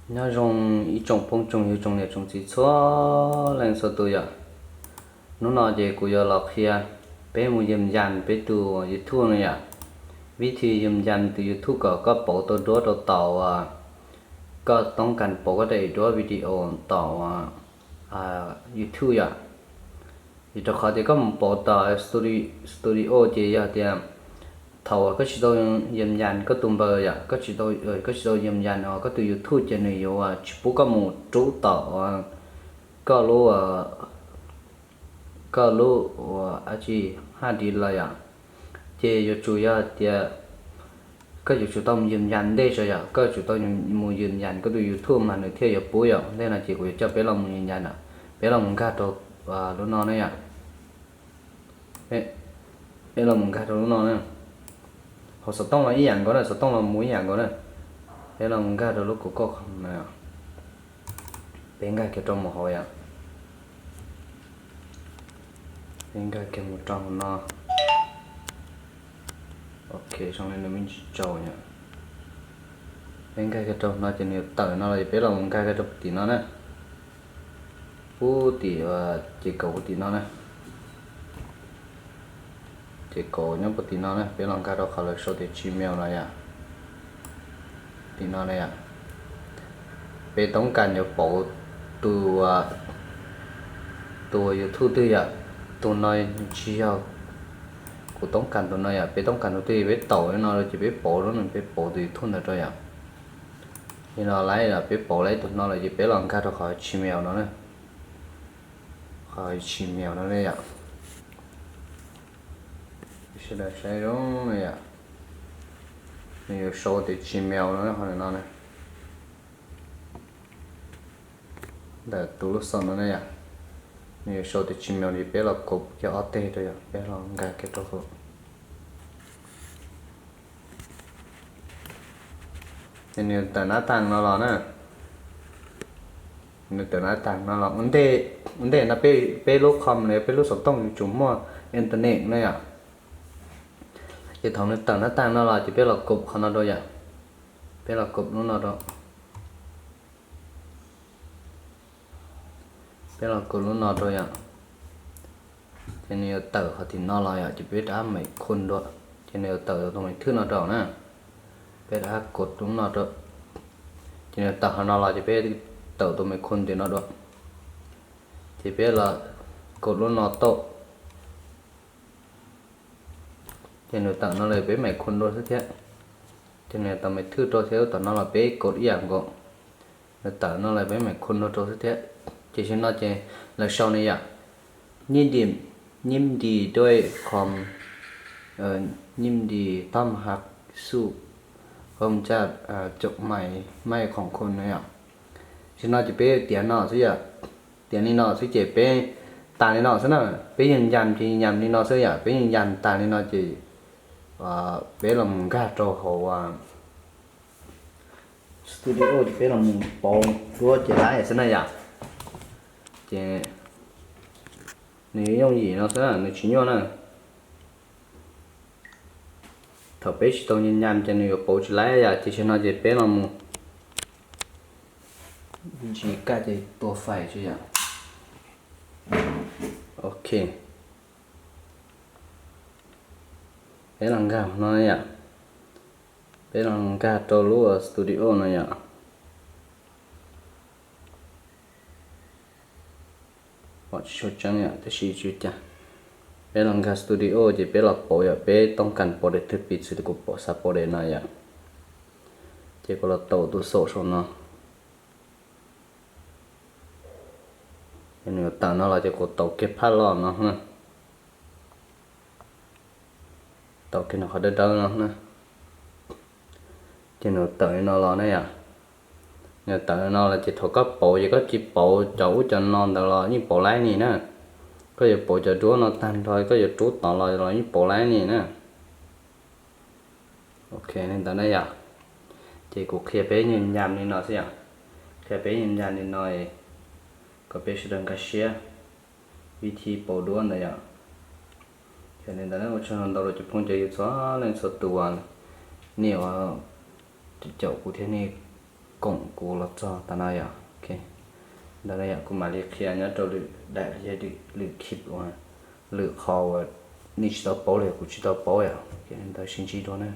Nyob zoo ib tsoom phooj tsoom ywg tsoom niam tsoom txiv txhua leej txhua tus yom. Hnub no ces kuv yuav los qhia peb mus yws yas peb tus YouTube no yom. Vib thi yws yas tus YouTube kom koj pauv tau duab rau tom uas koj toob kas pauv koj daim duab video tom uas YouTube yom. Vim rau qhov tias koj mus pauv tom studio ces yog tias thaum uas koj tsis tau yws yas koj tus npawb yom, koj tsis tau yws yas koj tus YouTube ces nws yuav tsis pub koj mus rub tom koj lub, koj lub uas dab tsi, hard disk los yom. Ces yuav tsum yog tias koj yuav tsum tau mus yws yas ntej tso yom, koj yuav tsum tau mus yws yas koj tus YouTube mas nws thiaj yuav pub yom. Ntej no ces kuv yuav coj peb los mus yws yas na. Peb los mus nkag rau lub no ne yom. Peb los mus nkag rau lub no na. Hauv xov tooj los ib yam nkaus na, xov tooj los mus ib yam nkaus na. Peb los mus nkag rau lub Google Chrome no. Peb nkag kiag rau mus hauv yom. Peb nkag kiag mus rau hauv no. Ok, zoo li nws me ntsis tsaus yom. Peb nkag kiag rau no ces nws yuav tawm no los ces peb los mus nkag kiag rau tim no na. Pub tim ces kaum pub tim no na. Ces kaum nyob pub tim no na, peb los nkag rau qhov lawv sau tias Gmail no yom. Tim no na yom. Peb toob kas yuav pauv tus, tus YouTube twg yom. Tus no tsis yog kuv toob kas tus no yom, peb toob kas tus twg peb taum no ces peb pauv lub no, peb pauv tus YouTube ntawd rau yom. Li no lawm, peb pauv lawm tus no lawm ces peb los nkag rau qhov Gmail no na. Qhov Gmail no ne yom. Sawv daws saib zoo yom. Nws yuav sau tias Gmail no, qhov no na. Ntawm tus lub xov no ne yom. Nws yuav sau tias Gmail li, peb los kaum kiag ob teg rau yom, peb los nkag kiag rau hauv. Ces nws tawm nab tas no los na. Nws tawm nab tas no los ua ntej, ua ntej no peb lub com los yog peb lub xov tooj yuav tsum muaj internet na yom. Ces thaum nws tawm nab tas no los ces peb los kaum qhov no rau yom. Peb los kaum lub no rau. Peb los kaum lub no rau yom. Ces nws yuav tawm qhov tim no los yom, ces peb rov qab meem khun dua. Ces nws yuav tawm tus me thwj no rau na. Peb rov qab kaum lub no rau. Ces nws tawm qhov no los ces peb tawm tus me khun tim no dua. Ces peb los kaum lub no tau. Ces nws tawm no los peb meem khun dua xwb thiab. Ces nws tau me thwj rau thiab, tom no los peb kaum ib yam nkaus. Nws tawm no los peb meem khun dua rau xwb thiab. Ces tam sim no ces lawv sau ne yom, nyim nti, nyim nti dua com, nyim nti tom hav xuj, qom caj, caum mais, mais khoom khun no yom. Tam sim no ces peb tiav no xwb yom. Tiav li no xwb ces peb tas li no xwb na. Peb yws yas ces yws yas li no xwb yom, peb yws yas tas li no ces peb los mus nkag rau hauv studio ces peb los mus pauv duab ces laib xwb na yom. Ces nws yooj yim no xwb, nws tsis nyuaj na. Thaum peb tsis tau yws yas ces nws yuav pauv tsis laib yom, ces tam sim no ces peb los mus ntsis kaj ces tua fais tso yom. Ok. Peb los nkag no yom. Peb los nkag rau lub studio no yom. Pom tsis tshua tseeb yom, tab sis tsis ua cas. Peb los nkag studio ces peb los pauv yom, peb toob kas pauv daim thwj piv txwv kuv pom xav pauv daim no yom. Ces kuv los tau tus xaum saum no. Ces nws yuav tawm no los ces kuv tau kiag phaj loj no na. Tau kiag no qhov dawb dawb no na. Ces nws tawm li no los na yom. Nws tawm li no los ces thaum koj pauv ces koj tsis pauv cov ub cov no ntawd los yeej pauv laib ni na. Koj yuav pauv cov duab no tag nrho koj yuav rub tod los los yeej pauv laib ni na. Ok, li ntawd na yom. Ces kuv qhia peb yws yas li no xwb yom. Qhia peb yws yas li no kom peb sawv daws nkag siab vib thi pauv duab ntawd yom. Ces li ntawd ua tsaug ntau rau cov phooj cov ywg txhua leej txhua tus, nej uas caum kuv thiab nej koom kuv los txog tas no yom. Ntawd no yom, kuv mam li qhia nyob rau lwm daim, lwm khib, lwm qhov uas nej tsis tau paub los yog kuv tsis tau paub yom. Ntawd sib ntsib dua na.